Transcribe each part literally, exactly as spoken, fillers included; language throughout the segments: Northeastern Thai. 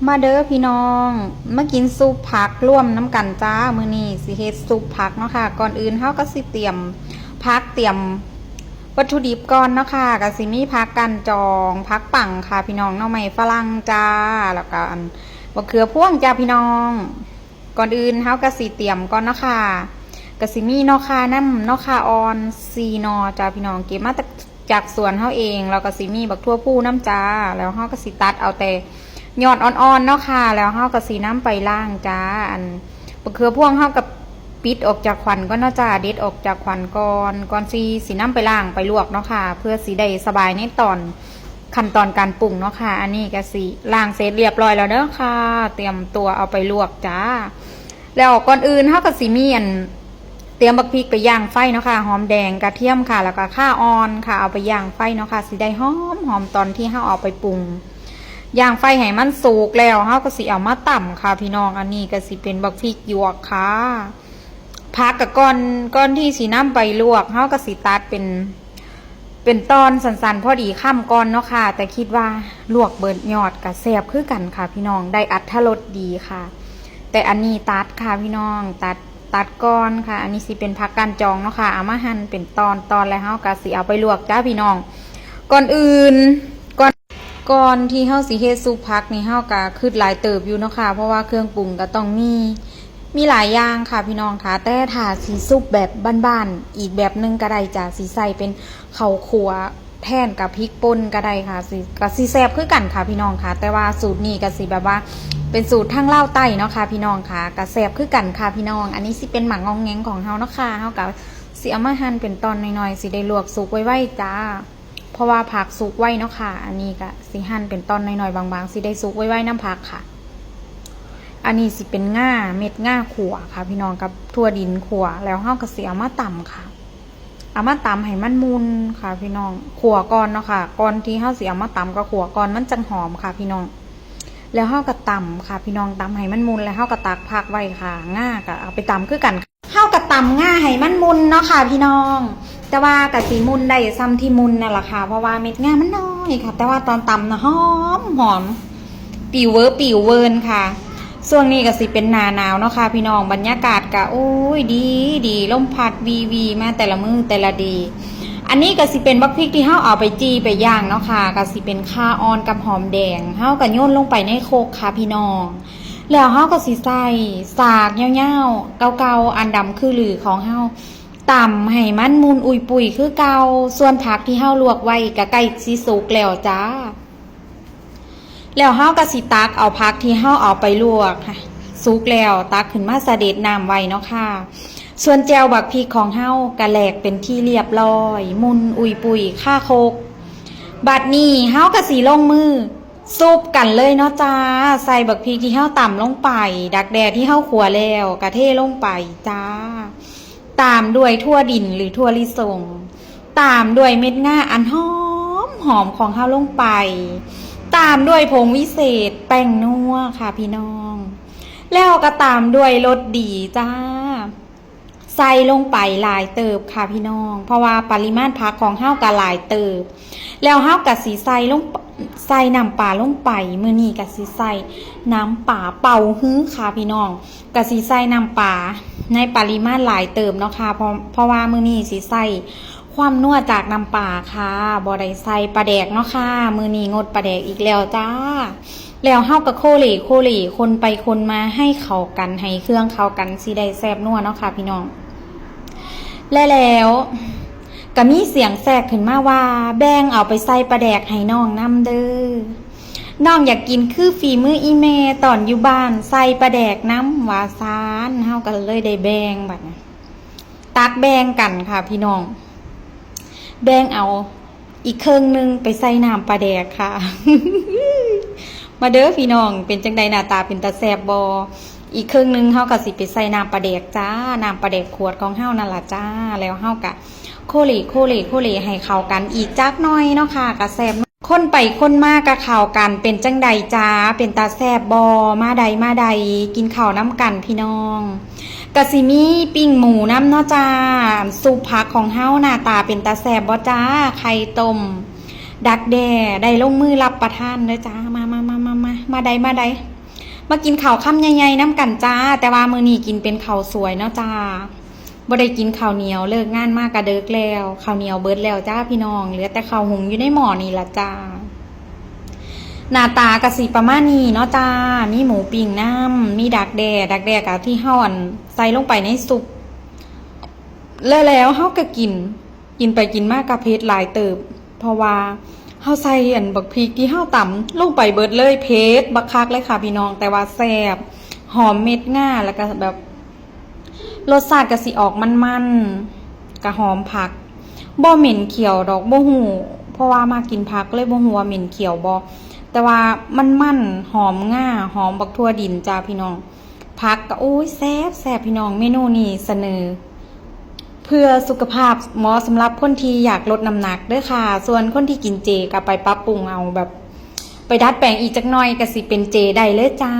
มาเด้อพี่น้อง มากินซุปผักร่วมน้ำกันจ้า มื้อนี้สิเฮ็ดซุปผักเนาะค่ะ ก่อนอื่นเฮาก็สิเตรียมผัก เตรียมวัตถุดิบก่อนเนาะค่ะ ก็สิมีผักก้านจอง ผักปังค่ะพี่น้อง หน่อไม้ฝรั่งจ้า แล้วก็อันบักเขือพวงจ้าพี่น้อง ก่อนอื่นเฮาก็สิเตรียมก่อนเนาะค่ะ ก็สิมีหน่อข่านำ หน่อข่าอ่อน สี่หน่อจ้าพี่น้อง เก็บมาจาก จากสวนเฮาเอง แล้วก็สิมีบักถั่วพูนำจ้า แล้วเฮาก็สิตัดเอาแต่ยอดอ่อนๆเนาะค่ะ แล้วเฮาก็สินำไปล้างจ้า อันบักเขือพวงเฮาก็ปิดออกจากขวัญก่อนเนาะจ้า เด็ดออกจากขวัญก่อน ก่อนสิ สินำไปล้างไปลวกเนาะค่ะ เพื่อสิได้สบายในตอน ขั้นตอนการปรุงเนาะค่ะ อันนี้ก็สิล้างเสร็จเรียบร้อยแล้วเด้อค่ะ เตรียมตัวเอาไปลวกจ้า แล้วก่อนอื่นเฮาก็สิมีอัน เตรียมบักพริกไปย่างไฟเนาะค่ะ หอมแดง กระเทียมค่ะ แล้วก็ข่าอ่อนค่ะ เอาไปย่างไฟเนาะค่ะ สิได้หอมๆ ตอนที่เฮาเอาไปปรุง ย่างไฟให้มันสุกแล้ว เฮาก็สิเอามาตำค่ะพี่น้อง อันนี้ก็สิเป็นบักพริกหยวกค่ะ ผักก็ก่อน ก่อนที่สินำไปลวก เฮาก็สิตัดเป็น เป็นตอนสั้นๆ พอดีคำก่อนเนาะค่ะ แต่คิดว่าลวกเบิดยอดก็แซ่บคือกันค่ะพี่น้อง ได้อรรถรสดีค่ะ แต่อันนี้ตัดค่ะพี่น้อง ตัด ตัดก่อนค่ะ อันนี้สิเป็นผักก้านจองเนาะค่ะ เอามาหั่นเป็นตอนๆ แล้วเฮาก็สิเอาไปลวกจ้าพี่น้อง ก่อนอื่น ก่อน ก่อนที่เฮาสิเฮ็ดซุปผักนี่ เฮาก็คิดหลายเติบอยู่เนาะค่ะ เพราะว่าเครื่องปรุงก็ต้องมี มีหลายอย่างค่ะพี่น้องค่ะ แต่ถ้าสิซุปแบบบ้านๆ อีกแบบหนึ่งก็ได้จ้ะ สิใส่เป็นข้าวคั่วแทนกับพริกป่นก็ได้ค่ะ สิ ก็สิแซ่บคือกันค่ะพี่น้องค่ะ แต่ว่าสูตรนี้ก็สิแบบว่าเป็นสูตรทางลาวใต้เนาะค่ะพี่น้องค่ะ ก็แซ่บคือกันค่ะพี่น้อง อันนี้สิเป็นหมากงองแงงของเฮาเนาะค่ะ เฮาก็สิเอามาหั่นเป็นตอนน้อยๆ สิได้ลวกสุกไวๆจ้า เพราะว่าผักสุกไวเนาะค่ะ อันนี้ก็สิหั่นเป็นตอนน้อยๆ บางๆ สิได้สุกไวๆ นำผักค่ะ อันนี้สิเป็นง่า เม็ดง่าขั่วค่ะพี่น้อง กับถั่วดินขั่ว แล้วเฮาก็สิเอามาตำค่ะ เอามาตำให้มันมุนค่ะพี่น้อง ขั่วก่อนเนาะค่ะ ก่อนที่เฮาสิเอามาตำก็ขั่วก่อน มันจั่งหอมค่ะพี่น้อง แล้วเฮาก็ตำค่ะพี่น้อง ตำให้มันมุน แล้วเฮาก็ตักผักไว้ค่ะ ง่าก็เอาไปตำคือกัน เฮาก็ตำง่าให้มันมุนเนาะค่ะพี่น้อง แต่ว่าก็สิมุนได้ส่ำที่มุนนั่นล่ะค่ะ เพราะว่าเม็ดง่ามันน้อยค่ะ แต่ว่าตอนตำน่ะหอมหอม ปิวเวอร์ปิวเวินค่ะ ช่วงนี้ก็สิเป็นหน้าหนาวเนาะค่ะพี่น้อง บรรยากาศก็ โอ้ย ดีดี ลมพัดวีวีมาแต่ละมื้อแต่ละดี อันนี้ก็สิเป็นบักพริกที่เฮาเอาไปจี่ไปย่างเนาะค่ะ ก็สิเป็นข่าอ่อนกับหอมแดง เฮาก็โยนลงไปในโคกค่ะพี่น้อง แล้วเฮาก็สิใส่สากยาวๆ เก่าๆ อันดำคือลือของเฮา ตำให้มันมุนอุยปุยคือเก่า ส่วนผักที่เฮาลวกไว้ก็ใกล้สิสุกแล้วจ้า แล้วเฮาก็สิตักเอาผักที่เฮาเอาไปลวกสุกแล้ว ตักขึ้นมาสะเด็ดน้ำไว้เนาะค่ะ ส่วนแจ่วบักพริกของเฮาก็แหลกเป็นที่เรียบร้อย มุนอุยปุยคาโคก บัดนี้เฮาก็สิลงมือซุปกันเลยเนาะจ้า ใส่บักพริกที่เฮาตำลงไป ดักแด้ที่เฮาขั่วแล้วก็เทลงไปจ้า ตามด้วยถั่วดินหรือถั่วลิสง ตามด้วยเม็ดง่าอันหอมหอมของเฮาลงไป ตามด้วยผงวิเศษแป้งนัวค่ะพี่น้อง แล้วก็ตามด้วยรสดีจ้า ใส่ลงไปหลายเติบค่ะพี่น้อง เพราะว่าปริมาณผักของเฮาก็หลายเติบ แล้วเฮาก็สิใส่ลง ใส่น้ำปลาลงไป มื้อนี้ก็สิใส่น้ำปลาเป่าฮื้อค่ะพี่น้อง ก็สิใส่น้ำปลาในปริมาณหลายเติบเนาะค่ะ เพราะ เพราะว่ามื้อนี้สิใส่ความนัวจากน้ำปลาค่ะ บ่ได้ใส่ปลาแดกเนาะค่ะ มื้อนี้งดปลาแดกอีกแล้วจ้า แล้วเฮาก็โคเลโคเล คนไปคนมาให้เข้ากัน ให้เครื่องเข้ากัน สิได้แซ่บนัวเนาะค่ะพี่น้อง และแล้วก็มีเสียงแทรกขึ้นมาว่า แบ่งเอาไปใส่ปลาแดกให้น้องนำเด้อ น้องอยากกินคือฝีมืออีแม่ตอนอยู่บ้าน ใส่ปลาแดกนำ ว่าซาน เฮาก็เลยได้แบ่งบัดนี้ ตักแบ่งกันค่ะพี่น้อง แบ่งเอาอีกเครื่องหนึ่งไปใส่น้ำปลาแดกค่ะ มาเด้อพี่น้อง เป็นจังใด หน้าตาเป็นตาแซ่บบ่ อีกเครื่องหนึ่งเฮาก็สิไปใส่น้ำปลาแดกจ้า น้ำปลาแดกขวดของเฮานั่นล่ะจ้า แล้วเฮาก็โคเลโคเลโคเลให้เข้ากันอีกจักหน่อยเนาะค่ะ ก็แซ่บ คนไปคนมาก็เข้ากัน เป็นจังใดจ้า เป็นตาแซ่บบ่ มาใดมาใด กินข้าวนำกันพี่น้อง ก็สิมีปิ้งหมูนำเนาะจ้า ซุปผักของเฮาหน้าตาเป็นตาแซ่บบ่จ้า ไข่ต้ม ดักแด้ ได้ลงมือรับประทานเด้อจ้า มามามามามา มาใดมาใด มากินข้าวคำใหญ่ๆนำกันจ้า แต่ว่ามื้อนี้กินเป็นข้าวสวยเนาะจ้า บ่ได้กินข้าวเหนียว เลิกงานมากะเดิกแล้ว ข้าวเหนียวเบิดแล้วจ้าพี่น้อง เหลือแต่ข้าวหุงอยู่ในหม้อนี่ล่ะจ้า หน้าตากะสิประมาณนี้เนาะจ้า มีหมูปิ้งนำ มีดักแด้ ดักแด้กะที่เฮาอันใส่ลงไปในซุป แล้วแล้วเฮากะกิน กินไปกินมากะเผ็ดหลายเติบ เพราะว่าเฮาใส่อันบักพริกที่เฮาตำลงไปเบิดเลย เผ็ดบักคักเลยค่ะพี่น้อง แต่ว่าแซ่บ หอมเม็ดงา แล้วกะแบบ รสชาติกะสิออกมันๆ กะหอมผัก บ่เหม็นเขียวดอก บ่ฮู้ เพราะว่ามักกินผักเลยบ่ฮู้ว่าเหม็นเขียวบ่ แต่ว่ามันๆ หอมงา หอมบักถั่วดินจ้าพี่น้อง ผักกะ โอ้ย แซ่บแซ่บพี่น้อง เมนูนี้เสนอ เพื่อสุขภาพ เหมาะสำหรับคนที่อยากลดน้ำหนักเด้อค่ะ ส่วนคนที่กินเจกะไปปรับปรุงเอาแบบ ไปดัดแปลงอีกจักหน่อยกะสิเป็นเจได้เลยจ้า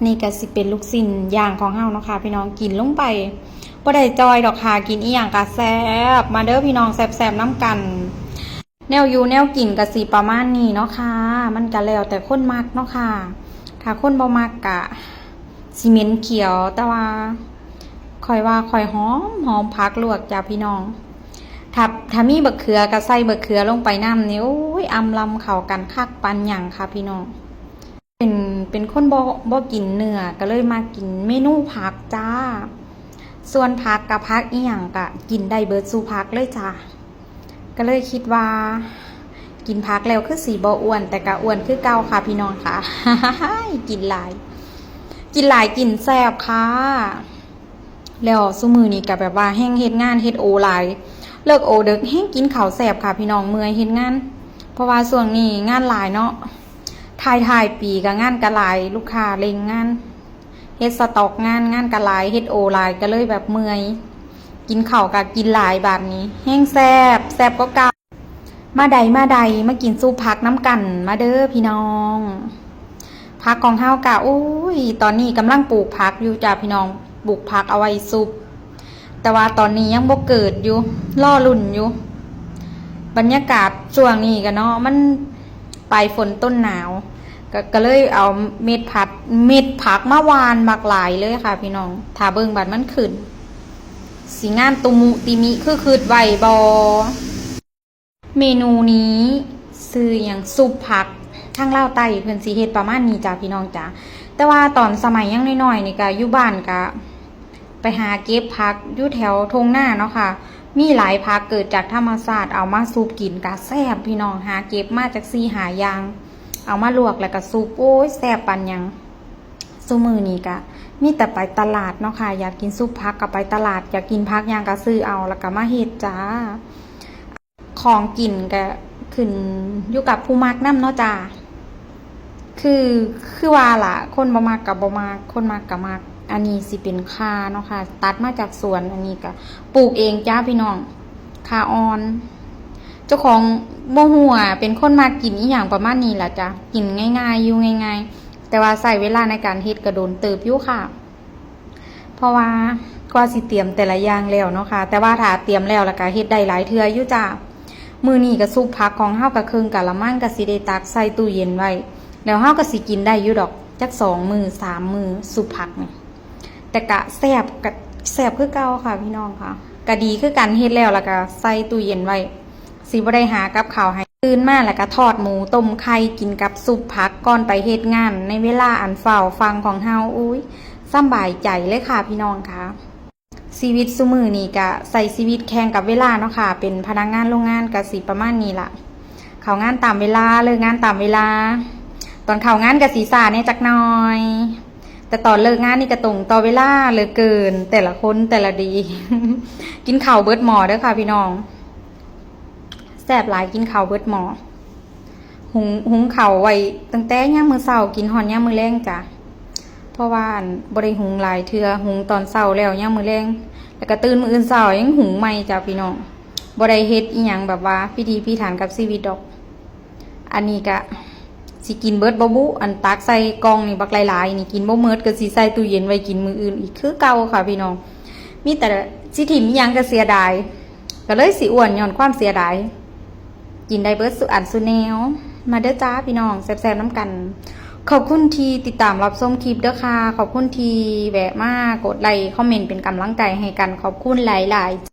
นี่กะสิเป็นลูกชิ้นย่างของเฮาเนาะค่ะพี่น้อง กินลงไป บ่ได้จ่อยดอกค่ะ กินอีหยังกะแซ่บ มาเด้อพี่น้อง แซ่บๆนำกัน แนวอยู่แนวกินกะสิประมาณนี้เนาะค่ะ มันกะแล้วแต่คนมักเนาะค่ะ ถ้าคนบ่มักกะสิเหม็นเขียว แต่ว่าข้อยว่าข้อยหอม หอมผักลวกจ้าพี่น้อง ถ้า ถ้ามีบักเขือกะใส่บักเขือลงไปนำนี่ โอ้ย อำลำเข้ากันคักปานหยังค่ะพี่น้อง เป็น เป็นคนบ่ บ่กินเนื้อ กะเลยมากินเมนูผักจ้า ส่วนผักกะผักอีหยังกะกินได้เบิดสู่ผักเลยจ้า กะเลยคิดว่า กินผักแล้วคือสิบ่อ้วน แต่กะอ้วนคือเก่าค่ะพี่น้องค่ะ กินหลาย กินหลายกินแซ่บค่ะ แล้วซุมื้อนี้กะแบบว่าแฮ่งเฮ็ดงานเฮ็ดโอหลาย เลิกโอเดิกแฮ่งกินข้าวแซ่บค่ะพี่น้อง เมื่อยเฮ็ดงาน เพราะว่าช่วงนี้งานหลายเนาะ ท้ายๆปีกะงานกะหลาย ลูกค้าเร่งงาน เฮ็ดสต็อกงาน งานกะหลาย เฮ็ดโอหลาย กะเลยแบบเมื่อย กินข้าวกะกินหลายบาดนี้ แฮ่งแซ่บ แซ่บกว่าเก่า มาใดมาใด มากินซุปผักนำกัน มาเด้อพี่น้อง ผักของเฮากะ อุ้ย ตอนนี้กำลังปลูกผักอยู่จ้าพี่น้อง ปลูกผักเอาไว้ซุป แต่ว่าตอนนี้ยังบ่เกิดอยู่ รอลุ้นอยู่ บรรยากาศช่วงนี้กะเนาะ มันปลายฝนต้นหนาว กะ กะเลยเอาเม็ดผัด เม็ดผักมาหว่านบักหลายเลยค่ะพี่น้อง ถ้าเบิ่งบัดมันขึ้น สิงามตุมุติมิคือคิดไว้บ่ เมนูนี้ชื่อหยัง ซุปผัก ทางลาวใต้เพิ่นสิเฮ็ดประมาณนี้จ้าพี่น้องจ้า แต่ว่าตอนสมัยยังน้อยๆนี่กะอยู่บ้านกะ ไปหาเก็บผักอยู่แถวท่งนาเนาะค่ะ มีหลายผักเกิดจากธรรมชาติ เอามาซุปกินกะแซ่บพี่น้อง หาเก็บมาจักสี่ห้าอย่าง เอามาลวกแล้วกะซุป โอ้ย แซ่บปานหยัง ซุมื้อนี้กะมีแต่ไปตลาดเนาะค่ะ อยากกินซุปผักกะไปตลาด อยากกินผักหยังกะซื้อเอา แล้วกะมาเฮ็ดจ้า ของกินกะขึ้นอยู่กับผู้มักนำเนาะจ้า คือ คือว่าล่ะ คนบ่มักกะบ่มัก คนมักกะมัก อันนี้สิเป็นข่าเนาะค่ะ ตัดมาจากสวน อันนี้กะปลูกเองจ้าพี่น้อง ข่าอ่อน เจ้าของบ่ฮู้อะ เป็นคนมักกินอีหยังประมาณนี้ล่ะจ้ะ กินง่ายๆ อยู่ง่ายๆ แต่ว่าใช้เวลาในการเฮ็ดกะโดนเติบอยู่ค่ะ เพราะว่ากว่าสิเตรียมแต่ละอย่างแล้วเนาะค่ะ แต่ว่าถ้าเตรียมแล้ว แล้วกะเฮ็ดได้หลายเทื่ออยู่จ้า มื้อนี้กะซุปผักของเฮากะเคิ่งกะละมัง กะสิได้ตักใส่ตู้เย็นไว้ แล้วเฮากะสิกินได้อยู่ดอก จักสองมื้อ สามมื้อ ซุปผักนี่ แต่กะแซ่บ กะแซ่บคือเก่าค่ะพี่น้องค่ะ กะดีคือกัน เฮ็ดแล้ว แล้วกะใส่ตู้เย็นไว้ สิบ่ได้หากับข้าวให้ ตื่นมาแล้วกะทอดหมูต้มไข่กินกับซุปผักก่อนไปเฮ็ดงาน ในเวลาอันฟ้าวฟั่วของเฮา อุ้ย สำบายใจเลยค่ะพี่น้องค่ะ ชีวิตซุมื้อนี้กะใช้ชีวิตแข่งกับเวลาเนาะค่ะ เป็นพนักงานโรงงานกะสิประมาณนี้ล่ะ เข้างานตามเวลา เลิกงานตามเวลา ตอนเข้างานกะสิช้าแหน่จักหน่อย แต่ตอนเลิกงานนี่กะตรงต่อเวลาเหลือเกิน แต่ละคนแต่ละดี กินข้าวเบิดหม้อเด้อค่ะพี่น้อง แซ่บหลาย กินข้าวเบิดหม้อ หุง หุงข้าวไว้ตั้งแต่ยามมื้อเช้า กินฮอดยามมื้อแลงจ้ะ เพราะว่าอันบ่ได้หุงหลายเทื่อ หุงตอนเช้าแล้วยามมื้อแลง แล้วกะตื่นมื้ออื่นเช้ายังหุงใหม่จ้ะพี่น้อง บ่ได้เฮ็ดอีหยังแบบว่าพิถีพิถันกับชีวิตดอก อันนี้กะสิกินเบิดบ่บุ อันตักใส่กล่องนี่บักหลายๆ นี่กินบ่หมด กะสิใส่ตู้เย็นไว้กินมื้ออื่นอีกคือเก่าค่ะพี่น้อง มีแต่สิถิ่มอีหยังกะเสียดาย กะเลยสิอ้วนย้อนความเสียดาย กินได้เบิดซุอันซุแนว มาเด้อจ้าพี่น้อง แซ่บๆนำกัน ขอบคุณที่ติดตามรับชมคลิปเด้อค่ะ ขอบคุณที่แวะมากดไลค์คอมเมนต์เป็นกำลังใจให้กัน ขอบคุณหลายๆ